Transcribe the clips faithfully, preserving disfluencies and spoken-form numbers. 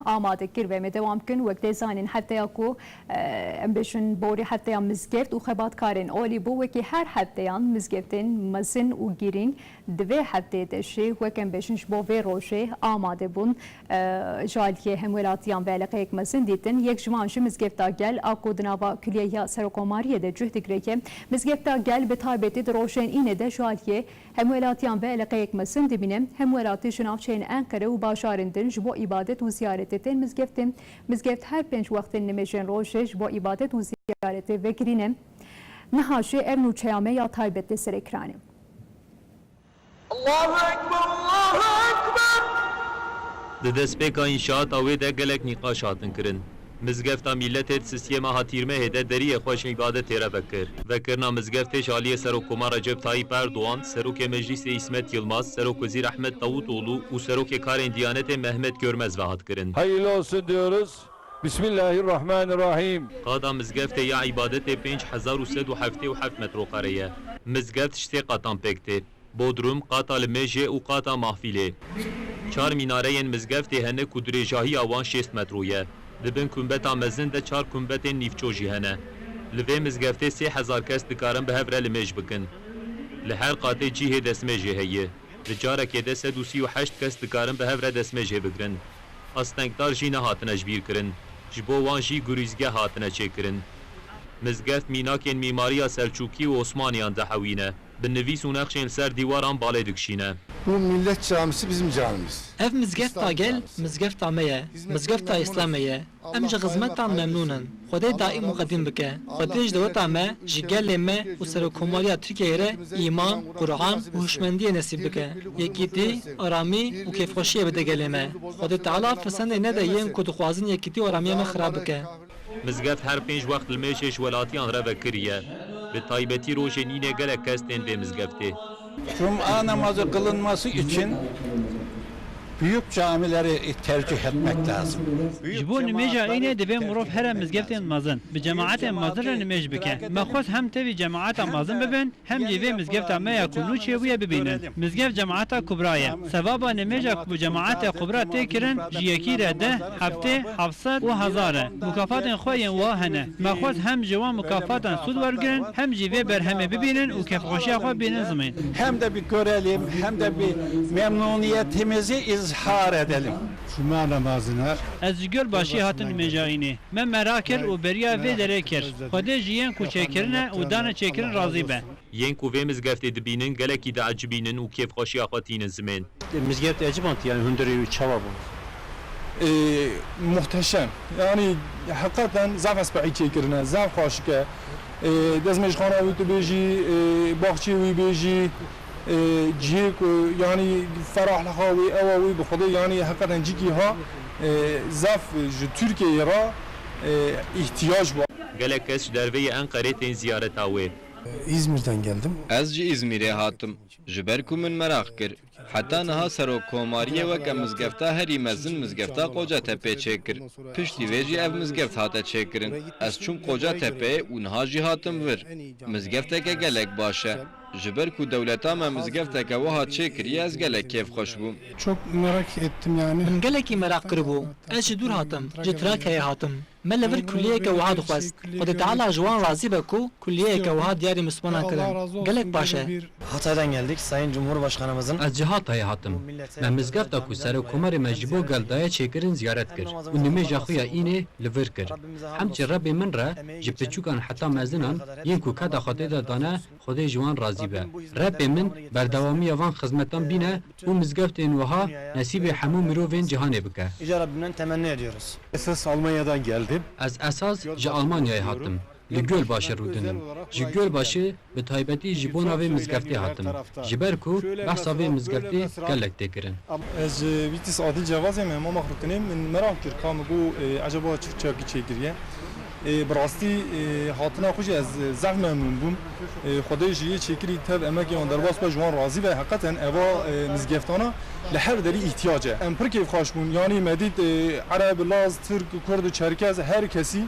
Amade kir ve me dewam kin. Wek tê zanîn, hefteya ku, e, em bêjin borî hefteya mizgeft û xebatkarên olî bû, wekî her hefteyan mizgeftên mezin û girîng di vê hefteyê de jî, wek em bêjin, ji bo vê rojê amade bûn. E, ji aliyê hemwelatiyan ve eleqeyek mezin dîtin. Yek ji wan jî Mizgefta Gel a ku di nava Kuliyeya Serokomariyê de cih digire ye. Mizgefta Gel bi taybetî di rojên înê de ji aliyê hemwelatiyan ve eleqeyek mezin dibîne. Hemwelatî ji navçeyên Enqere û bajarên din ji bo îbadet û ziyaretê tên mizgeftê. Mizgeft her pênc wextên nimêjên rojê ji bo îbadet û ziyaretê vekirî ne. Niha jî ev nûçeya me ya taybet tê serê kiranê. Allahu Ekber, Allahu Ekber. Di destpêka înşaata wê de gelek nîqaş hatin kirin. Mizgefta Mîletê di sisiyê meha Tîrmehê de deriyê xwe ji îbadetê re vekir. Vekirina mizgeftê ji aliyê Serokkomar Recep Tayyip Erdoğan, Serokê Meclîsê Îsmet Yilmaz, Serokwezîr Ehmet Davutoğlu û Serokê Karên Diyanetê Mehmet Görmez ve hat kirin. Hayırlı olsun diyoruz. Bismillahirrahmanirrahim. Qada mizgeftê ya îbadetê pênc hezar û sed û heftê û heft metro kare ye. Mizgeft ji sê qatan pêk tê. Bodrum, qata limêjê û qata mahfîlê. Çar mînareyên mizgeftê hene ku dirêjahiya wan şêst metro ye. Di bin kumbeta mezin de çar kumbetên nîvço jî hene. Li vê mizgeftê sê hezar kes dikarin bi hev re limêj bikin. Li her qatê cihê destmêjê heye. Di carekê de sed û sî û heşt kes dikarin bi hev re destmêjê bigrin. Astengdar jî nehatine ji bîr kirin. Ji bo wan jî gurîzgeh hatine çêkirin. Mizgeft mînakên mîmariya Selçûkî û Osmaniyan dihewîne. Bi nivîs û nexşên li ser dîwaran balê dikişîne. Bu millet camisi bizim camimiz. Ev mizgefta gel, mizgefta me ye. Mizgefta Îslamê ye. Em ji xizmetan memnûn in. Xwedê daîm û qedîm bike. Xwedê ji dewleta me, ji gelê me û Serokkomariya Tirkiyeyê re îman, Quran û hişmendiyê nesîb bike. Yekîtî, aramî û kêfxweşiyê bide gelê me. Xwedê Teala firsendê nede yên ku dixwazin yekîtî û aramiya me xirab bike. Mizgeft her pênc wext limêjê ji welatiyan re vekirî ye. Bi taybetî rojên înê gelek kes tên vê mizgeftê. Cuma namazı kılınması için büyük camileri tercih etmek lazım. Ji bo nimêja înê divê mirov here mizgeftên mezin, bi cemaetên mezin re nimêj bike. Me xwest hem tevî cemaeta mezin bibin, hem jî vê mizgefta me ya ku nû çêbûye bibînin. Mizgeft cemaeta kubra ye. Sevaba nimêja ku bi cemaetê kubra tê kirin, ji yekî re deh, heftê, heft sed û hezar e. Mukafatên xwe yên wiha hene. Me xwest hem ji wan mukafatan sûd wergirin, hem jî vê berhemê bibînin û kêfxweşiya xwe bînin zimên. Hem de bir görelim, hem de bir memnuniyetimizi izhar edelim. Cuma namazına. Ez ji Gölbaşê hatim nimêja înê. Me merak kir û beriya vê derê kir. Xwedê ji yên ku çêkirine û dane çêkirin razî be. Yên ku vê mizgeftê dibînin, gelekî diecibînin û kêfxweşiya xwe tînin zimên. Mizgeft ecibantiye, yani hundirê wî çawa bû? Ee, muhteşem. Yani hakikaten zaf espehî çêkirine, zaf xweşik e. Ee, destmêjxana wî tu bêjî, ee, baxçê wî bêjî, ee, cihê ku yani ferahliha wî, ewa wî bi Xwedê yani hakikaten cîkî ha, ee, zaf ji Tirkiyeyê re, ee, ihtiyac bû. Gelek kes ji derveyê Enqerê tên ziyareta wê. İzmir'den geldim. Ez ji Îzmîrê hatim. Ji ber ku min meraq kir. Heta niha Serokkomariyê weke mizgefta herî mezin mizgefta Qocatepe çêkir. Piştî vê jî ev mizgeft hate çêkirin. Ez çûm Qocatepe û niha jî hatim vir. Mizgefteke gelek baş e. Ji ber ku dewleta me mizgefteke wiha çêkiriye, ez gelek kêfxweş bûm. Çok merak ettim yani. Min gelekî meraq kiribû. Ez ji dûr hatim, ji Trakyayê hatim. Me li vir kuliyeke wiha dixwest. Xwedê Teala ji wan razî be ku kuliyeke wiha diyarî Mislimanan kirin. Gelek baş e. Hatay'dan geldik, Sayın Cumhurbaşkanımızın. Ez ji Hatayê hatim. Me mizgefta ku Serokkomarê me ji bo gel daye çêkirin ziyaret kir û nimêja xwe ya înê li vir kir. Hem ji Rebê min re, ji piçûkan heta mezinan, yên ku keda xwe tê de dane, Xwedê ji wan razî be. Rebê min berdewamiya van xizmetan bîne û mizgeftên wiha nesîbê hemû mirovên cîhanê bike. Yüce Rabbimden temenni ediyoruz. Esas Almanya'dan geldim. Ez esas ji Almanyayê hatim. Li Gölbaşê rûdinim. Ji Gölbaşê bi taybetî ji bona vê mizgeftê hatim. Ji ber ku behsa vê mizgeftê gelek tê kirin. Ez ji Bitlis Adil Cevazê me, mama Xurtinê, min meraq kir ka min got, e, eceba çi çavkî çêkiriye. E, bi rastî, e, hatina xwe jî ez, e, zehf memnûn bûm. E, Xwedê ji yê çêkirî tev emekê wan derbas be, ji wan razî be. Heqeten eva, e, mizgeftana li her derî îhtiyac e. Em pir kêfxweş bûn. Yanî me dît, e, Ereb, Laz, Tirk, Kurd û Çerkez her kesî,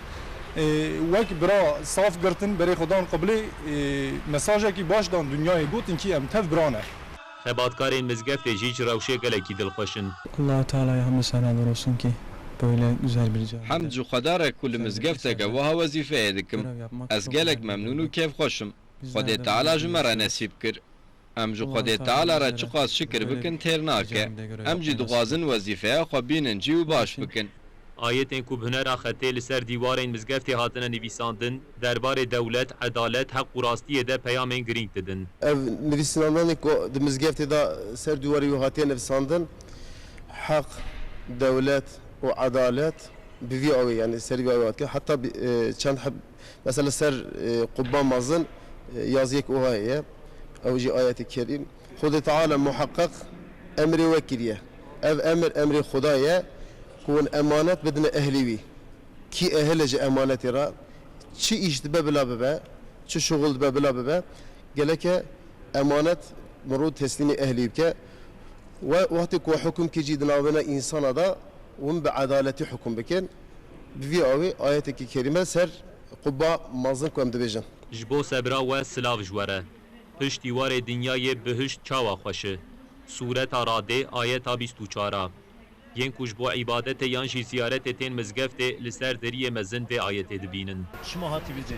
e, wek bira saf girtin, berê xwe dan qiblê, e, mesajekî baş dan dinyayê, gotin kî em tev bira ne. Xebatkarên mizgeftê jî ji rewşê gelekî dilxweş in. Allahu Teala'ya hamdü senalar olsun ki Böyle güzel bir camide. Hemd ji Xweda re ku li mizgefteke wiha wezîfeyê dikim. Ez gelek memnûn û kêfxweş im. Xwedê Teala ji me re nesîb kir. Em ji Xwedê Teala re çiqas şikir bikin têr nake. Em jî dixwazin wezîfeya xwe bînin cî û baş bikin. Ayetên ku bi hunera xetê li ser dîwarên mizgeftê hatine nivîsandin, derbarê dewlet, edalet, heq û rastiyê de peyamên girîng didin. Ev nivîsînandanê ku di mizgeftê de ser dîwarê wî hatiye nivîsandin, heq, dewlet û edalet bi vî awê, yanî ser vî awê hatiye. Heta bi, e, çend heb, mesela ser, e, qubba mezin, e, yaziyek oha heye. Ew jî ayetê kerîm. Xwedê Teala muheqeq emrê we kiriye. Ev emir, emrê Xwedayê ye ku hûn emanet bidine ehlî wî. Kî ehil e ji emanetê re, çi îş dibe bila bibe, çi şuxul dibe bila bibe, gereke emanet mirov teslîmê ehlî bike. We wextê ku hukm kir jî di navbêna însana de, hûn bi edaletî hukm bikin. Bi vî awê ayetekî kerîme ser qubba mezin ku em dibêjin. Ji bo sebra we silav ji we re. Piştî warê dinyayê bihişt çawa xweş e. Sûreta Radê, ayeta bîst û çar a. Yên ku ji bo îbadetê yan jî ziyaretê tên mizgeftê li ser deriyê mezin vê ayetê dibînin. Şima hatî vê cihê.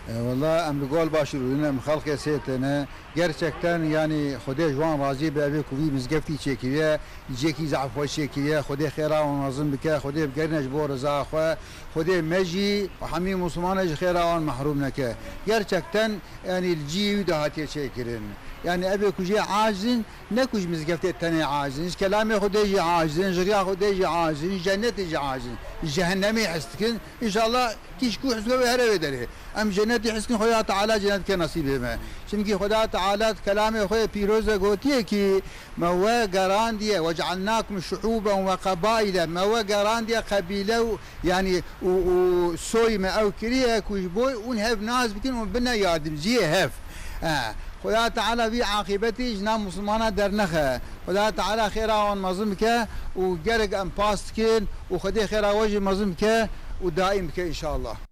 E, wela em li gol başî rûdin, em xelkê sê tene. Gerçekten, yanî, Xwedê ji wan razî be, evê ku vî mizgeftî çêkiriye, cihekî zehf xweş çêkiriye. Xwedê xêra wan mezin bike, Xwedê bigerîne ji bo riza xwe. Xwedê me jî û hemî Muslimane ji xêra wan mehrûm neke. Gerçekten, yanî, li cihê wî de hatiye çêkirin. Yanî, evê ku jê aciz in, ne ku ji mizgeftê tenê aciz in, ji kelamê Xwedê jî aciz in, ji riya Xwedê jî aciz in, ji cennetê jî aciz in, ji cehennemê his dikin. Înşallah kîşk û hizgo wê here wê derê. Em cennetî his dikin, Xweda Teala cennet bike nesîbê me. Çimkî Xweda Teala di kelamê xwe yê pîroz de gotiye kî me we gerandiye, "Ve cealnakum şuuben ve qabaile", me we gerandiye qebîle û, yanî, û, û soy me ew kiriye ku ji bo hûn hev nas bikin û bine yardimciyê hev. He, Xweda Teala vî aqîbetî ji nav Muslimana dernexe. Xweda Teala xêra wan mezin bike û gerek em pas dikin û Xwedê xêra we jî mezin bike û daîm bike înşallah.